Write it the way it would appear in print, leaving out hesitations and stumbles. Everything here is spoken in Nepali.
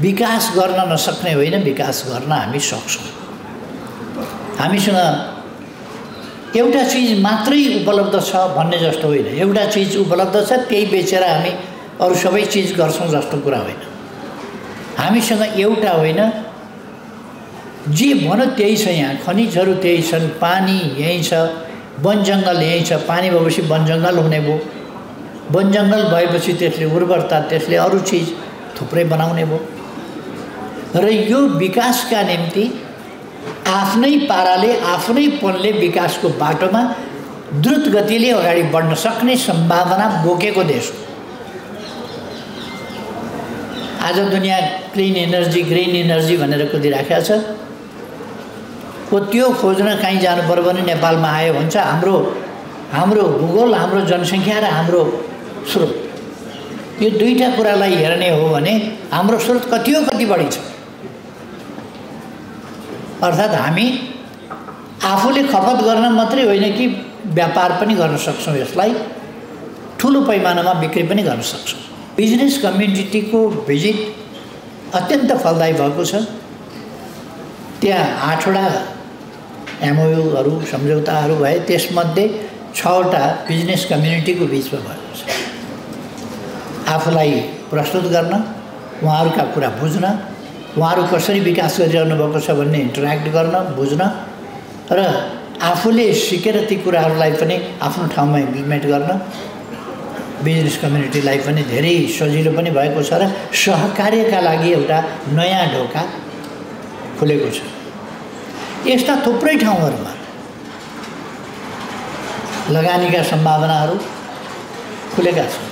विकास गर्न नसक्ने होइन, विकास गर्न हामी सक्छौँ। हामीसँग एउटा चिज मात्रै उपलब्ध छ भन्ने जस्तो होइन, एउटा चिज उपलब्ध छ त्यही बेचेर हामी अरू सबै चिज गर्छौँ जस्तो कुरा होइन। हामीसँग एउटा होइन, जे भन्यो त्यही छ। यहाँ खनिजहरू त्यही छन्, पानी यही छ, वन जङ्गल यही छ। पानी भएपछि वन जङ्गल हुने भयो, वन जङ्गल भएपछि त्यसले उर्वरता, त्यसले अरू चिज थुप्रै बनाउने भयो। र यो विकासका निम्ति आफ्नै पाराले आफ्नै पनले विकासको बाटोमा द्रुत गतिले अगाडि बढ्न सक्ने सम्भावना बोकेको देश हो। आज दुनियाँ क्लिन एनर्जी, ग्रीन एनर्जी भनेर कुदिराखेको छ। हो त्यो खोज्न कहीँ जानु पर्यो भने नेपालमा आयो भन्छ। हाम्रो भूगोल, हाम्रो जनसङ्ख्या र हाम्रो स्रोत, यो दुईटा कुरालाई हेर्ने हो भने हाम्रो स्रोत कति हो, कति बढी छ। अर्थात् हामी आफूले खपत गर्न मात्रै होइन कि व्यापार पनि गर्न सक्छौँ, यसलाई ठुलो पैमानामा बिक्री पनि गर्न सक्छौँ। बिजनेस कम्युनिटीको भिजिट अत्यन्त फलदायी भएको छ। त्यहाँ 8वटा एमओयूहरू, सम्झौताहरू भए, त्यसमध्ये 6वटा बिजनेस कम्युनिटीको बिचमा भएको छ। आफूलाई प्रस्तुत गर्न, उहाँहरूका कुरा बुझ्न, उहाँहरू कसरी विकास गरिरहनु भएको छ भन्ने इन्टरेक्ट गर्न, बुझ्न र आफूले सिकेर ती कुराहरूलाई पनि आफ्नो ठाउँमा इम्प्लिमेन्ट गर्न बिजनेस कम्युनिटीलाई पनि धेरै सजिलो पनि भएको छ र सहकार्यका लागि एउटा नयाँ ढोका खुलेको छ। यस्ता थुप्रै ठाउँहरूमा लगानीका सम्भावनाहरू खुलेका छन्।